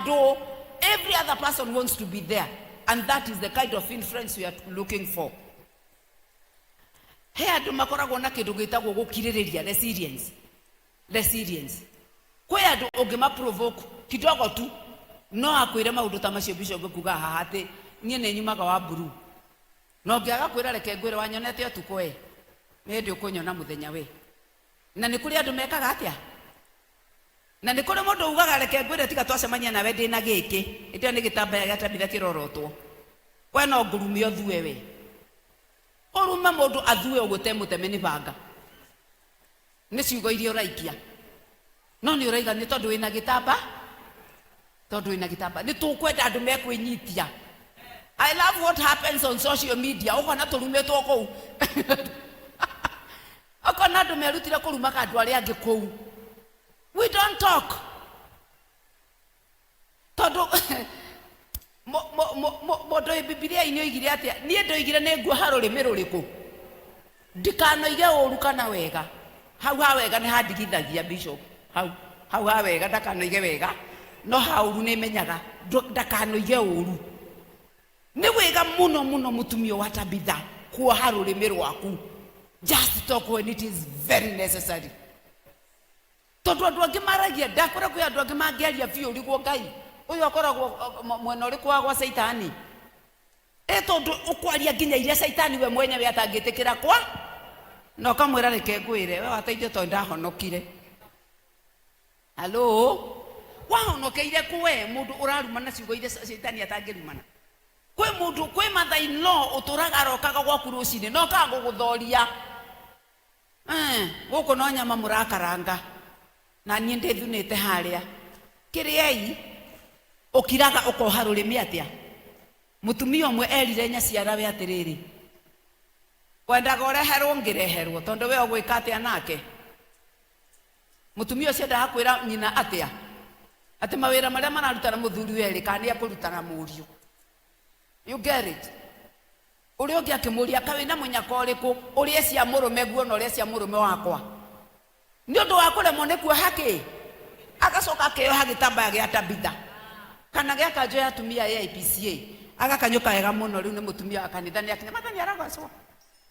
Andũ, every other person wants to be there, and that is the kind of influence we are looking for. He andũ makoragwo na kĩndũ gĩtagwo gũkirĩrĩria, resilience. Resilience. Kwĩ andũ ũngĩma provoke kidogo tu no akwĩre maũndũ ta macio bishop kuga haha atĩ niĩ nĩ nyumaga wa blue, na ũngĩaga kwĩra reke ngwĩre wanyonete ũtukũ we nĩ hĩndĩ ũkũnyona mũthenya we. Na nĩ kũrĩ andũ mekaga atĩa? Na nĩ kũrĩ mũndũ ugaga reke ngwĩre tiga twacemania nawe ndĩna gĩkĩ, hĩndĩ ĩyo nĩ gĩtambaya gĩa Tabitha kĩrorotwo. We no ngũrume ũthue we. Ũrume mũndũ athue ũguo te mũteme nĩ banga. Nĩ ciugo iria ũraikia. No nĩ ũraiga nĩ tondũ wĩna gĩtamba, tondũ wĩna gĩtamba. Nĩ tũkwenda andũ mekwĩnyitia. I love what happens on social media. Ũkona tũrumĩtwo kũu. Ũkona andũ merutire kũrumaga andũ arĩa angĩ kũu. We don't talk. Tondũ mũndũ wĩ Bibilia-inĩ oigire atĩa? Niĩ ndoigire nĩ nguoha rũrĩmĩ rũrĩkũ? Ndikanoige ũru kana wega. Hau ha wega nĩ handigithagia bishop. Hau hau ha wega ndakanoige wega, no ha ũru nĩ menyaga ndakanoige ũru. Nĩ wega mũno mũno mũtumia wa Tabitha kuoha rũrĩmĩ rwaku. Just talk when it is very necessary. Tondũ andũ angĩ maragia, ndakwĩra kwĩ andũ angĩ mangĩaria biũ ũrigwo Ngai ũyũ akoragwo mwena ũrĩkũ wa gwa Caitani. Ĩ tondũ ũkwaria nginya iria Caitani we mwenyewe atangĩtĩkĩra kwa, na ũkamwĩra reke ngwĩre we wateithio tondũ ndahonokire. Halo, wahonokeire kũ we mũndũ ũrarumana ciugo iria Caitani atangĩrumana? Kwĩ mũndũ, kwĩ mother in law ũtũraga arokaga gwaku rũcinĩ na okaga gũgũthoria. Gũkũ no nyama mũrakaranga na niĩ ndĩthunĩte harĩa. Kĩrĩei, ũkiraga ũkoha rũrĩmĩ atĩa? Mũtumia ũmwe erire nyaciarawe atĩrĩrĩ, wendaga ũreherwo ngĩreherwo tondũ we ũgwĩka atĩa nake? Mũtumia ũcio endaga kwĩra nyina atĩa? Atĩ mawĩra marĩa mararuta na mũthuri werĩ kana nĩ ekũruta na mũriũ. You get it? Ũrĩa ũngĩ akĩmũria, Kaĩ wĩna mũnyaka ũrĩkũ, ũrĩe cia mũrũme guo na ũrĩe cia mũrũme wakwa? Nĩ ũndũ wa kũremwo nĩ kuoha kĩ? Agacoka akeyoha gĩtambaya gĩa Tabitha kana gĩa kanjũ ya atumia ya APCA, agakanyũka wega mũno. Rĩu nĩ mũtumia wa kanitha, nĩ akinya, Mwathani aragocwo,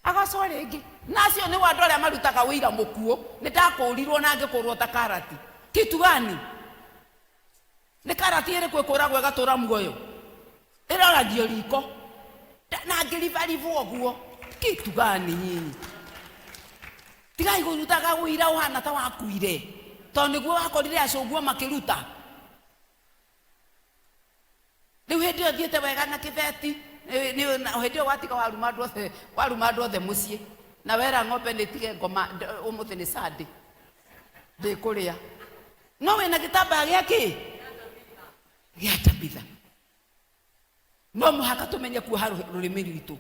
agocwo rĩngĩ. Na acio nĩo andũ arĩa marutaga ũira mũkuũ, nĩ ndakũũrirwo na ngĩkũũrwo ta karati. Kitu gani? Nĩ karati ĩrĩkũ ĩkũragwo ĩgatũra muoyo? Ĩroragio riko na ngĩribaribwo ũguo. Kitu gani nyinyi? Tigai kũrutaga ũira ũhana ta wakuire, tondũ nĩguo wakorire acũngwo makĩruta. Rĩu hĩndĩ ĩyo thiĩte wega na kĩbeti, hĩndĩ ĩyo watiga waruma andũ othe, waruma andũ othe mũciĩ, na wera ng'ombe nĩ tige ngoma, ũmũthĩ nĩ Sunday, ndĩkũrĩa. No wĩna gĩtambaya gĩa kĩ? Gĩa Tabitha. No mũhaka tũmenye kuoha rũrĩmĩ rwitũ,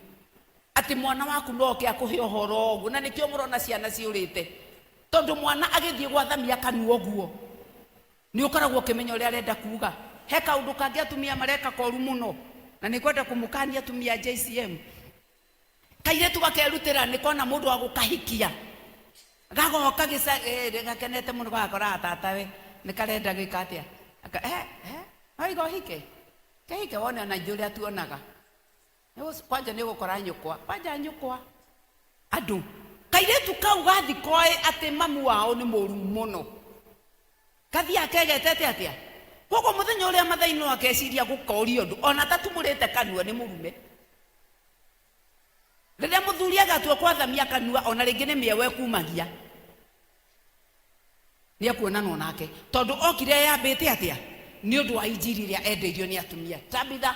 atĩ mwana waku no oke akũhe ũhoro ũguo, na nĩkĩo mũrona ciana ciũrĩte, tondũ mwana agĩthiĩ gwathamia kanua ũguo, nĩ ũkoragwo ũkĩmenya ũrĩa arenda kuga. He kaũndũ kangĩ atumia mareka koru mũno, na nĩ ngwenda kũmũkania atumia a JCM. Kairĩtu gakerutĩra nĩ kona mũndũ wa gũkahikia, gagoka gakenete mũno gagakora tatawe nĩ karenda gwĩka atĩa? No iga ũhike, kehike wone ona ithuĩ ũrĩa tuonaga. Kwanja nĩ ũgũkora nyũkwa, kwanja nyũkwa. Andũ, kairĩtu kau gathi koĩ atĩ mamu wao nĩ mũru mũno. Kathiaga kegetete atĩa? Koguo mũthenya ũrĩa Mathai no akeciria gũkoria ũndũ, ona atatumũrĩte kanua nĩ mũrume. Rĩrĩa mũthuri agatua kwathamia kanua, ona rĩngĩ nĩ mĩewa ĩkumagia, nĩ ekuonanwo nake, tondũ okire eyambĩte atĩa? Nĩ ũndũ wa injiri ĩrĩa endeirio nĩ atumia. Tabitha,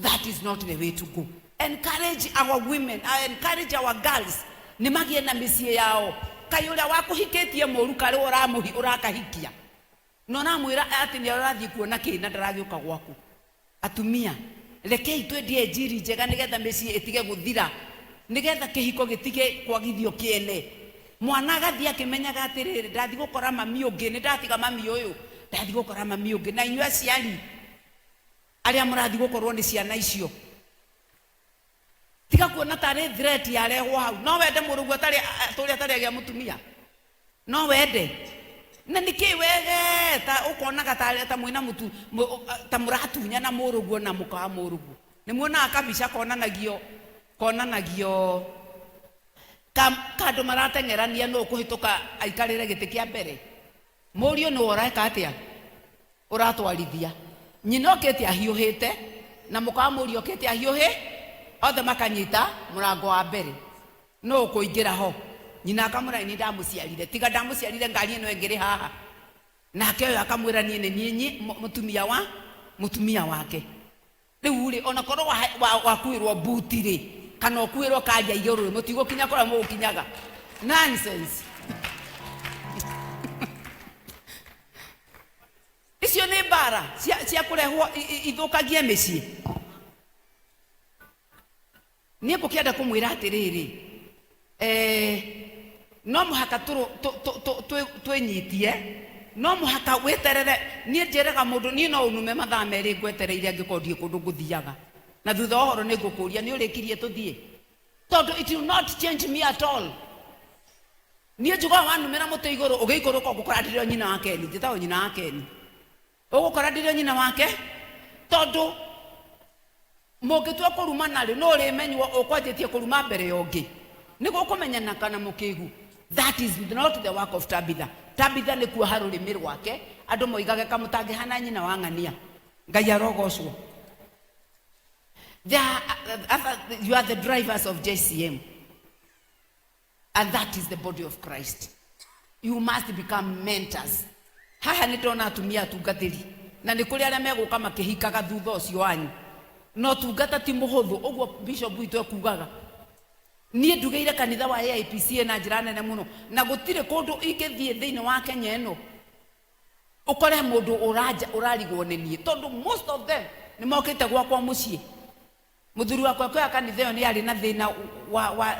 that is not the way to go. Encourage our women, encourage our girls, nĩ magĩe na mĩciĩ yao. Kaĩ ũrĩa wakũhikĩtie mũru karĩ we ũrakahikia, na ũramwĩra atĩ nĩ ũrathiĩ kuona kĩ na ndaragĩũka gwaku. Atumia, rekei twendie injiri njega nĩgetha mĩciĩ ĩtige gũthira, nĩgetha kĩhiko gĩtige kwagithio kĩene. Mwana agathiĩ akĩmenyaga atĩrĩrĩ, ndathiĩ gũkora mami ũngĩ, nĩ ndatiga mami ũyũ, ndathiĩ gũkora mami ũngĩ. Na inyuĩ aciari arĩa mũrathiĩ gũkorwo nĩ ciana icio, tiga kuona tarĩ threat yarehwo hau. No wende mũrũguo atũre atarĩ agĩa mũtumia? No wende? Na nĩkĩ wege ta ũkonaga ta ta mwĩna mũtu ta mũratunyana mũrũguo na mũka wa mũrũguo? Nĩ muonaga kabica konanagio konanagio ka kandũ marateng'erania nũ ũkũhĩtũka aikarĩre gĩtĩ kĩa mbere. Mũriũ nĩwe ũreka atĩa? Ũratwarithia. Nyina okĩte ahiũhĩte na mũka wa mũriũ okĩte ahiũhĩ, othe makanyita mũrango wa mbere. Nũ ũkũingĩra ho? Nyina akamwĩra, nĩ ndamũciarire, tiga ndamũciarire ngari ĩno ĩngĩrĩ haha. Nake ũyũ akamwĩra, niĩ nĩ niĩ mũtumia wa mũtumia wake. Rĩu rĩ, ona korwo wakuĩrwo mbuti rĩ, kana ũkuĩrwo kanja igũrũ rĩ, mũtigũkinya kũrĩa mũgũkinyaga. Nonsense. Icio nĩ mbara cia kũrehwo ithũkagie mĩciĩ. Niĩ ngũkĩenda kũmwĩra atĩrĩrĩ, no mũhaka twĩnyitie, no mũhaka wĩterere. Niĩ njĩraga mũndũ, niĩ no ũnume mathaa merĩ ngwetereire angĩkorwo ndirĩ kũndũ ngũthiaga, na thutha wa ũhoro nĩ ngũkũria nĩ ũrĩkirie tũthiĩ, tondũ it will not change me at all. Niĩ njugaga wanumĩra mũtĩ igũrũ ũgĩikũrũka ũgũkora ndĩrĩ o nyina wa Keni, njĩtagwo nyina wa Keni, ũgũkora ndĩrĩ o nyina wake, tondũ mũngĩtua kũrumana rĩ, no ũrĩmenywo ũkwanjĩtie kũruma mbere ya ũngĩ, nĩ gũkũmenyana kana mũkĩgu. That is not the work of Tabitha. Tabitha nĩ kuoha rũrĩmĩ rwake andũ moigage kamũtangĩhana nyina wa ng'ania. Ngai arogocwo. There are other, you are the drivers of JCM, and that is the body of Christ. You must become mentors. Haha nĩ ndona atumia atungatĩri, na nĩ kũrĩ arĩa megũka makĩhikaga thutha ũcio wanyu, na ũtungata ti mũhũthũ ũguo bishop witũ ekugaga. Niĩ ndugĩire kanitha wa AIPCA na njĩra nene mũno, na gũtirĩ kũndũ ingĩthiĩ thĩinĩ wa Kenya ĩno ũkore mũndũ ũranja ũrarigwo nĩ niĩ, tondũ most of them nĩ mokĩte gwakwa mũciĩ. Mũthuri wakwa akĩoya kanitha ĩyo nĩ arĩ na thĩna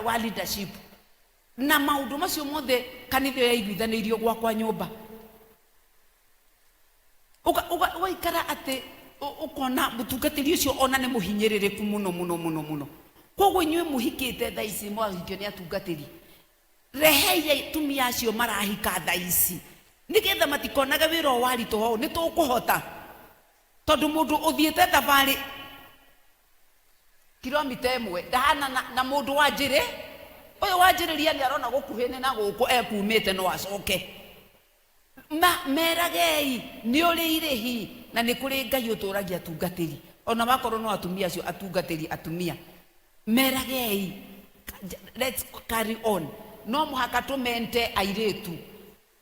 wa leadership na maũndũ macio mothe, kanitha ĩyo yaiguithanĩirio gwakwa nyũmba. Ũgaikara atĩ ũkona mũtungatĩri ũcio ona nĩ mũhinyĩrĩrĩku mũno mũno mũno mũno. Koguo inyuĩ mũhikĩte thaa ici, mwahikio nĩ atungatĩri, rehei atumia acio marahika thaa ici nĩgetha matikonage wĩra o waritũha ũũ. Nĩ tũkũhota, tondũ mũndũ ũthiĩte thabarĩ kilomita ĩmwe ndahana na mũndũ wa njĩrĩ ũyũ wanjĩrĩria nĩ arona gũkuhĩ nĩ na gũkũ ekumĩte no acoke. Meragei nĩ ũrĩ irĩhi na nĩ kũrĩ Ngai ũtũragia atungatĩri, ona wakorwo no atumia acio atungatĩri atumia. Meragei, let's carry on. No mũhaka tũmente airĩtu.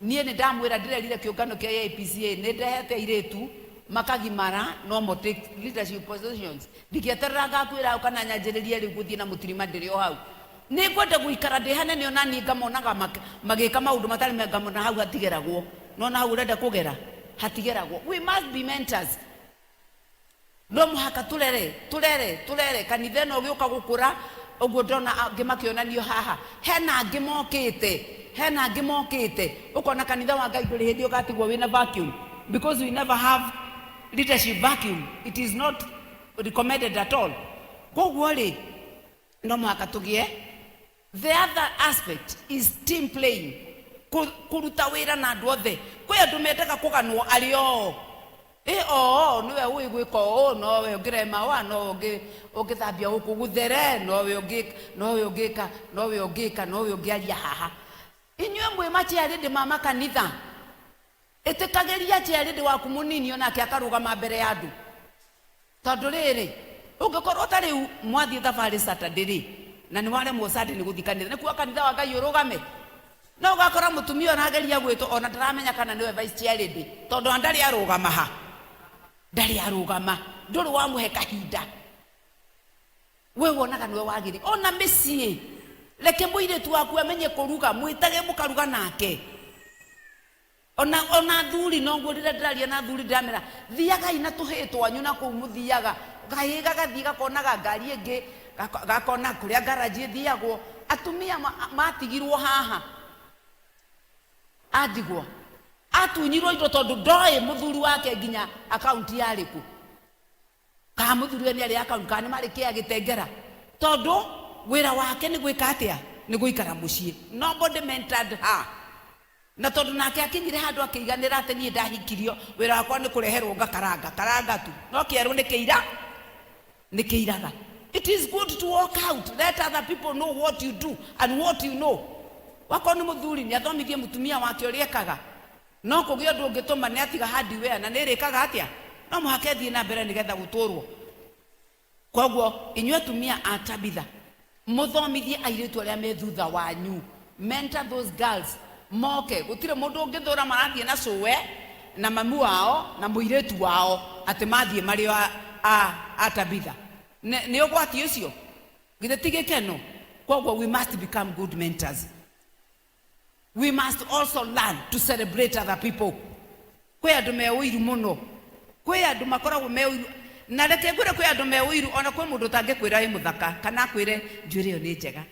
Niĩ nĩ ndamwĩra, ndĩrerire kĩũngano kĩa AIPCA nĩ ndehete airĩtu makagimara no mo take leadership positions. Ndingĩeterera ngakwĩra hau kana nyanjĩrĩrie rĩu gũthiĩ na mũtirima ndĩrĩ o hau. Nĩ ngwenda gũikara ndĩ hanene ona niĩ ngamonaga magĩka maũndũ matarĩ mega, ngamona hau hatigeragwo, nona hau ũrenda kũgera hatigeragwo. We must be mentors. No mũhaka tũrere tũrere tũrere kanitha ĩno ũgĩũka gũkũra ũguo. Ndona angĩ makĩonanio haha, hena angĩ mokĩte, hena angĩ mokĩte. Ũkona kanitha wa Ngai ndũrĩ hĩndĩ ũgatigwo wĩna vacuum, because we never have leadership vacuum. It is not recommended at all. Koguo rĩ, no mũhaka tũgĩe. The other aspect is team playing, kũruta wĩra na andũ othe. Kwĩ andũ mendaga kũganwo arĩ oo ĩ oo nĩwe ũĩ gwĩka ũũ, nowe ũngĩrema wa, nowe ũngĩthambia gũkũ gũthere, nowe ũngĩ, nowe ũngĩka, nowe ũngĩka, nowe ũngĩaria haha. Inyuĩ mwĩ machairlady ma makanitha, ĩtĩkagĩria chairlady waku mũnini onake akarũgama mbere ya andũ, tondũ rĩrĩ, ũngĩkorwo ta rĩu mwathiĩ thabarĩ Saturday rĩ, na nĩ waremwo Sunday nĩ gũthiĩ kanitha, nĩ kuga kanitha wa Ngai ũrũgame? No ũgakora mũtumia ũrageria gwĩtwo ona ndaramenya kana nĩwe vice chairlady, tondũ ona ndarĩ arũgama ha, ndarĩ arũgama, ndũrĩ wamũhe kahinda. We wonaga nĩwe wagĩrĩ. Ona mĩciĩ, reke mũirĩtu waku amenye kũruga, mwĩtage mũkaruga nake. Ona athuri noguo, rĩrĩa ndĩraria na athuri ndĩramera, thiagai na tũhĩĩ twanyu na kũu mũthiaga, gahĩĩ gagathiĩ gakonaga ngari ĩngĩ, gakona kũrĩa ngaraji ĩthiagwo. Atumia matigirwo haha andigwa, atunyirwo indo tondũ ndoĩ mũthuri wake nginya akaunti yarĩ kũ, kana mũthuri we nĩ arĩ akaunti, kana nĩ marĩ kĩa gĩtengera, tondũ wĩra wake nĩ gwĩka atĩa? Nĩ gũikara mũciĩ. Nobody mentored her. Na tondũ nake akinyire handũ akĩiganĩra atĩ niĩ ndahikirio, wĩra wakwa nĩ kũreherwo ngakaranga karanga tu, no kĩerũ nĩ kĩira nĩ kĩiraga. It is good to walk out. Let other people know what you do and what you know. Wakorwo nĩ mũthuri, nĩ athomithie mũtumia wake ũrĩa ekaga. No kũgĩa ũndũ ũngĩtũma nĩ atiga hardware na nĩ ĩrĩkaga atĩa, no mũhaka ĩthiĩ na mbere nĩgetha gũtũrwo. Koguo inyuĩ atumia a Tabitha, muthomithie airĩtu arĩa me thutha wanyu. Mentor those girls moke. Gũtirĩ mũndũ ũngĩthũra marathiĩ na cũwe na mamu wao na mũirĩtu wao atĩ mathiĩ marĩ a Tabitha. Nĩ ũgwati ũcio, githĩ ti gĩkeno? Koguo we must become good mentors. We must also learn to celebrate other people. Kwĩ andũ me ũiru mũno, kwĩ andũ makoragwo me ũiru, na reke ngwĩre, kwĩ andũ me ũiru, ona kwĩ mũndũ ũtangĩkwĩra wĩ mũthaka kana akwĩre njuĩrĩ ĩyo nĩ njega,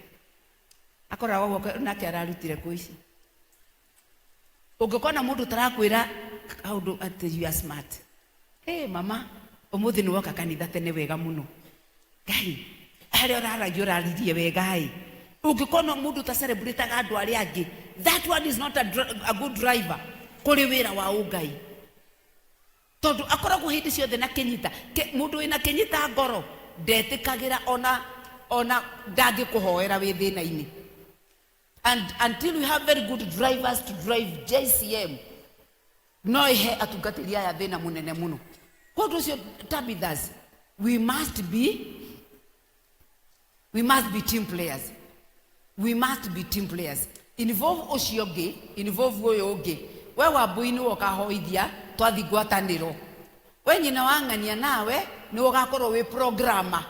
akoragwo guoko nake ararutire kũ ici. Ũngĩkona mũndũ ũtarakwĩra kaũndũ atĩ you are smart, hey mama, ũmũthĩ nĩ woka kanitha tene wega mũno, Ngai harĩa ũraragia ũraririe wega ĩ. Ũngĩkona mũndũ ũtacelebrataga andũ arĩa angĩ, that one is not a good driver kũrĩ wĩra wa ũngai, tondũ akoragwo hĩndĩ ciothe na kĩnyita. Mũndũ wĩna kĩnyita ngoro ndetĩkagĩra ona ndangĩkũhoera wĩ thĩna-inĩ. And until we have very good drivers to drive JCM, no ihe atungatĩri aya thĩna mũnene mũno. Koguo ũcio, Tabithas, we must be team players. We must be team players. Involve ũcio ũngĩ, involve ũyũ ũngĩ. We Wambui nĩwe ũkahoithia twathi ngwatanĩro, we nyina wa ng'ania nawe nĩwe ũgakorwo wĩ programmer,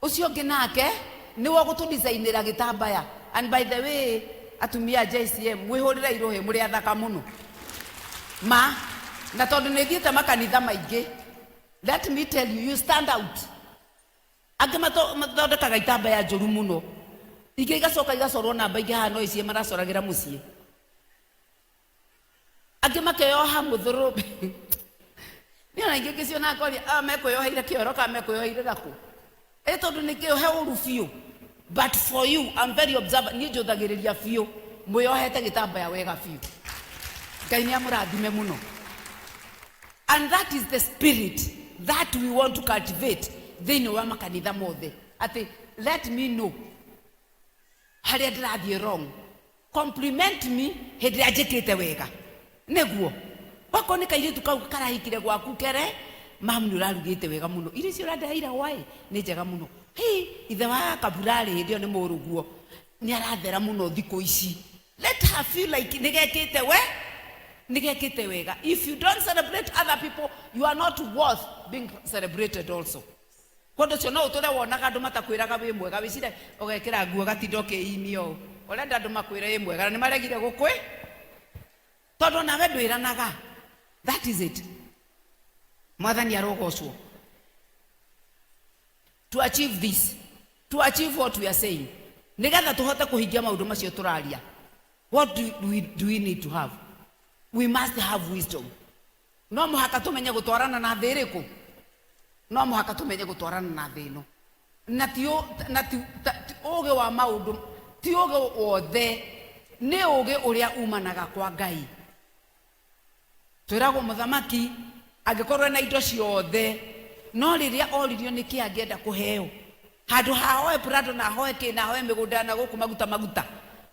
ũcio ũngĩ nake nĩwe ũgũtũdesignĩra gĩtambaya. And by the way, atumia a JCM, mwĩhũrĩre irũhĩ, mũrĩ athaka mũno ma, na tondũ nĩ thiĩte makanitha maingĩ, let me tell you, you stand out. Angĩ mathondekaga itambaya njũru mũno, ingĩ igacoka igacorwo namba ingĩ haha no icie maracoragĩra mũciĩ, angĩ makeyoha mũthũrũmbe. Niĩ ona ingĩ ngĩciona ngoria aya mekwĩyoheire kĩoro kana mekwĩyoheire nakũ, ĩ tondũ nĩ kĩohe ũru biũ. But for you, I'm very observant. Niĩ njũthagĩrĩria biũ mwĩyohete gĩtambaya wega biũ. Ngai nĩ amũrathime mũno. And that is the spirit that we want to cultivate thĩinĩ wa makanitha mothe, atĩ let me know harĩa ndĩrathiĩ wrong, compliment me hĩndĩ ĩrĩa njĩkĩte wega, nĩguo wakorwo nĩ kairĩtu kau karahikire gwaku kere mamu, nĩ ũrarugĩte wega mũno, irio icio ũrandeheire hwaĩ nĩ njega mũno. Hĩ, ithe wa kaburarĩ hĩndĩ ĩyo nĩ mũrũguo, nĩ arathera mũno thikũ ici. Let her feel like nĩ gekĩte we nĩ gekĩte wega. If you don't celebrate other people, you are not worth being celebrated also. Kũndũ ũcio no ũtũre wonaga andũ matakwĩraga wĩ mwega, wĩcire ũgekĩra nguo gatinda ũkĩinia ũũ, ũrenda andũ makwĩre wĩ mwega na nĩ maregire gũkwĩ tondũ nawe ndwĩranaga. That is it. Mwathani arogocwo. To achieve this, to achieve what we are saying, nigetha tuhote kuhingia maundu macio turaria, what do we need to have? We must have wisdom. No muhaka tumenye gutwarana na thĩ ĩrĩkũ, no muhaka tumenye gutwarana na thĩ ĩno, na ti na ti ũgĩ wa maũndũ, ti ũgĩ wothe, nĩ ũgĩ ũrĩa umanaga kwa Ngai. Twĩragwo mũthamaki angĩkorwo ena indo ciothe, no rĩrĩa oririo nĩkĩ angĩenda kũheo, handũ ha ahoe Prado na ahoe kĩ na ahoe mĩgũnda na gũkũ maguta maguta,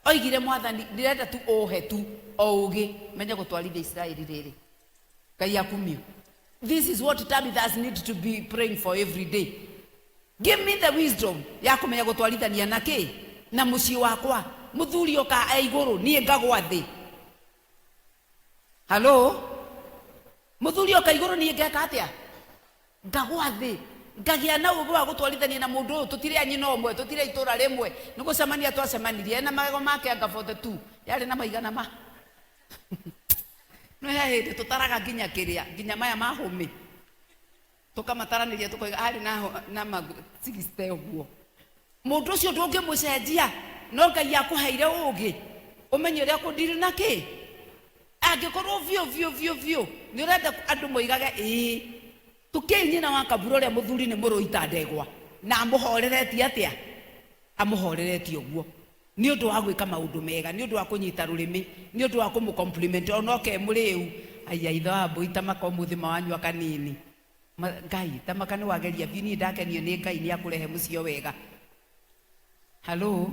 oigire, "Mwathani, ndĩrenda tu ũhe tu o ũgĩ menye gũtwarithia Isiraeli rĩrĩ." Ngai akumio. This is what Tabithas need to be praying for every day: give me the wisdom ya kũmenya gũtwarithania na kĩ na mũciĩ wakwa. Mũthuri oka e igũrũ, niĩ ngagwa thĩ. Halo, mũthuri oka igũrũ, niĩ ngeka atĩa? Ngagwa thĩ. Ngagĩa na ũgĩ wa gũtwarithania na mũndũ ũyũ. Tũtirĩ a nyina ũmwe, tũtirĩ itũra rĩmwe, nĩ gũcemania twacemanirie. Ena magego make anga 42 yarĩ na maigana ma no he hĩndĩ tũtaraga nginya kĩrĩa nginya maya mahũmĩ tũkamataranĩria, tũkoiga arĩ na 60 ũguo. Mũndũ ũcio ndũngĩmũcenjia, no Ngai akũheire ũgĩ ũmenye ũrĩa kũndiri na kĩ. Angĩkorwo biũ biũ biũ biũ nĩ ũrenda andũ moigage ĩĩ, tũkĩi nyina wa kabura ũrĩa mũthuri nĩ mũrũi ta ndegwa na amũhoreretie atĩa, amũhoreretie ũguo. Nĩ ũndũ wa gwĩka maũndũ mega, nĩ ũndũ wa kũnyita rũrĩmĩ, nĩ ũndũ wa kũmũ compliment ona oke mũrĩu. Aya ithe wa mbũi tamaka ũmũthĩ mawanyua kanini. Ngai tamaka nĩ wageria biũ, niĩ ndakenio nĩ Ngai nĩ akũrehe mũciĩ wega. Hello,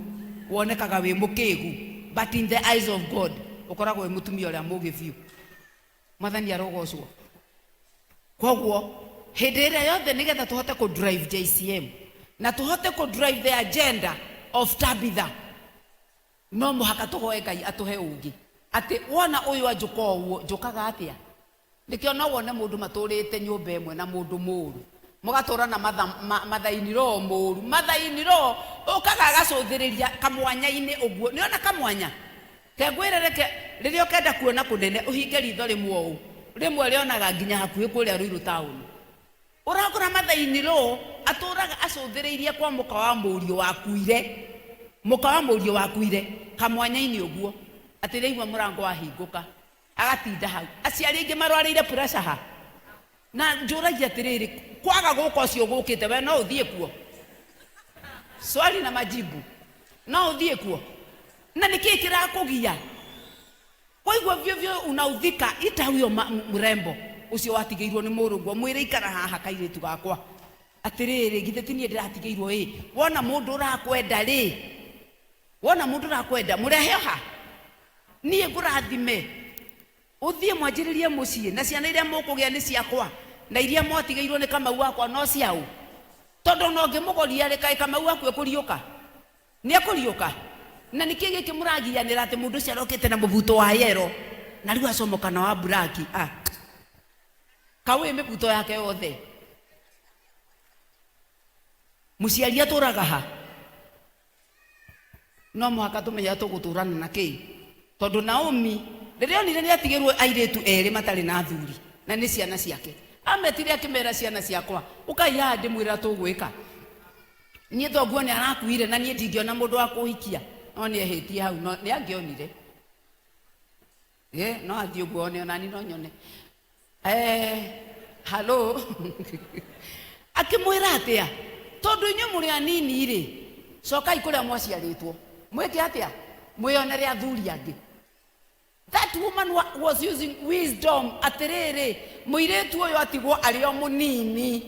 wonekaga wĩ mũkĩgu, but in the eyes of God ũkoragwo wĩ mũtumia ũrĩa mũgĩ biũ. Mwathani arogocwo. Koguo hĩndĩ ĩrĩa yothe nĩgetha tũhote kũ drive JCM na tũhote kũ drive the agenda of Tabitha, no mũhaka tũhoe Ngai atũhe ũũgĩ atĩ wona ũyũ anjũka ũguo njũkaga atĩa. Nĩkĩo no wone mũndũ matũrĩte nyũmba ĩmwe na mũndũ mũũru, mũgatũra na mathainiro mũũru, mathainiro ũkaga agacũthĩrĩria kamwanya-inĩ ũguo. Nĩona kamwanya kengwĩre, reke rĩrĩa ũkenda kuona kũnene ũhinge ritho rĩmwe ũũ, rĩmwe rĩonaga nginya hakuhĩ kũrĩa Ruiru taũni. Ũrakora mathainiro atũraga acũthĩrĩirie kwa mũka wa mũriũ wakuire, mũka wa mũriũ wakuire kamwanya-inĩ ũguo, atĩ rĩaigua mũrango wahingũka agatinda hau. Aciari aingĩ marwarĩire pressure ha, na njũragia atĩrĩrĩ, kwaga gũka ũcio gũkĩte we no ũthiĩ kuo? Swali na majibu, no ũthiĩ kuo? Na nĩkĩĩ kĩrakũgia? Waigua biũ biũ unaudhika, ita huyo mrembo ũcio watigĩirwo nĩ mũrũguo, mwĩre ikara haha kairĩtu gakwa, atĩrĩrĩ githĩ ti niĩ ndĩratigĩirwo ĩ, wona mũndũ ũrakwenda rĩ, wona mũndũ ũrakwenda mũrehe ha, niĩ ngũrathime ũthiĩ mwanjĩrĩrie mũciĩ, na ciana iria mũkũgĩa nĩ ciakwa, na iria mwatigĩirwo nĩ Kamau wakwa no ciaũ, tondũ no ngĩmũgoria rĩ, kaĩ Kamau waku ekũriũka? Nĩ ekũriũka? Na nĩkĩ gĩkĩ mũragianĩra atĩ mũndũ ũcio arokĩte na mũbuto wa yero na rĩu acomoka na wa buraki? Ah, kaũĩ mĩbuto yake yothe. Mũciari atũraga ha? No mũhaka tũmenye tũgũtũrana na kĩĩ, tondũ Naomi rĩrĩa onire nĩ atigĩrwo airĩtu erĩ matarĩ na athuri na nĩ ciana ciake, ametire akĩmera, ciana ciakwa, ũkai haha ndĩmwĩra tũgwĩka. Niĩ thoguo nĩ arakuire na niĩ ndingĩona mũndũ wa kũhikia. No nĩ ehĩtie hau, no nĩ angĩonire. No athiĩ ũguo one, onani no nyone. Halo akĩmwĩra atĩa, tondũ inyuĩ mũrĩ anini rĩ, cokai kũrĩa mwaciarĩtwo, mwĩke atĩa, mwĩonere athuri angĩ. That woman was using wisdom. Atĩrĩrĩ, mũirĩtu ũyũ atigwo arĩ o mũnini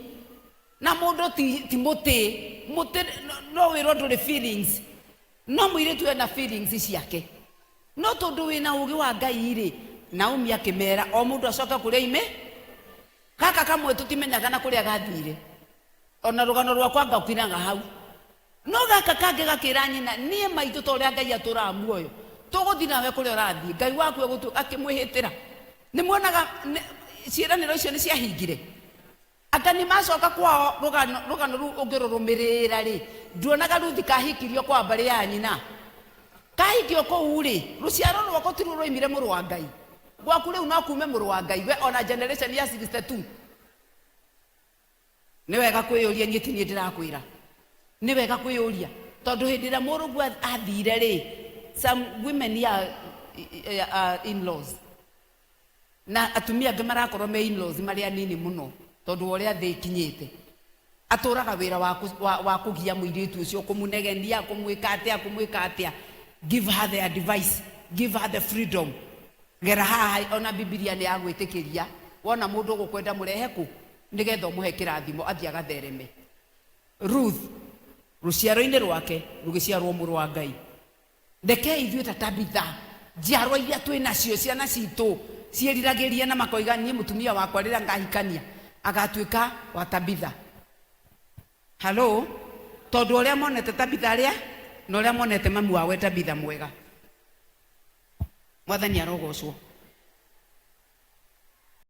na mũndũ ti mũtĩ mũtĩ, no wĩrwo ndũrĩ feelings, no mũirĩtu ena feelings ciake, no tondũ wĩna ũgĩ wa Ngai rĩ, Naomi akĩmera o mũndũ acoke kũrĩa ime. Gaka kamwe tũtimenyaga na kũrĩa gathire, ona rũgano rwakwa ngakiraga hau, no gaka kangĩ gakĩra nyina, niĩ maitũ, ta ũrĩa Ngai atũraga muoyo, tũgũthiĩ nawe kũrĩa ũrathiĩ, Ngai waku egũtu. Akĩmwĩhĩtĩra. Nĩ muonaga ciĩranĩro icio nĩ ciahingire. Anga nĩ macoka kwao. Rũgano rũu ũngĩrũrũmĩrĩra rĩ, nduonaga Ruthi kahikirio kwa mbarĩ ya nyina, kahikio kũu rĩ, rũciaro rwako tiruo rwaimire mũrũ wa Ngai. Gwaku rĩu no kume mũrũ wa Ngai, we ona generation ya 62. Nĩ wega kwĩyũria, niĩ ti niĩ ndĩrakwĩra, nĩ wega kwĩyũria, tondũ hĩndĩ ĩrĩa mũrũguo athire rĩ, some women are in-laws, na atumia angĩ marakorwo me in-laws marĩ anini mũno, tondũ wa ũrĩa thĩ ĩkinyĩte. Atũraga wĩra wa kũgia mũirĩtu ũcio, kũmũnegenia, kũmwĩka atĩa, kũmwĩka atĩa. Give her the advice, give her the freedom. Gera haha, ona Bibilia nĩ yagwĩtĩkĩria, wona mũndũ ũgũkwenda mũrehe kũ, nĩgetha ũmũhe kĩrathimo athiĩ agathereme. Ruth, rũciaro-inĩ rwake rũgĩciarwo mũrũ wa Ngai. Reke ithuĩ ta Tabitha, njiarwa iria twĩ nacio, ciana citũ ciĩriragĩrie na makoiga, niĩ mũtumia wakwa rĩrĩa ngahikania agatuĩka wa Tabitha. Halo, tondũ ũrĩa monete Tabitha arĩa na ũrĩa monete mamu wawe Tabitha mwega. Mwathani arogocwo.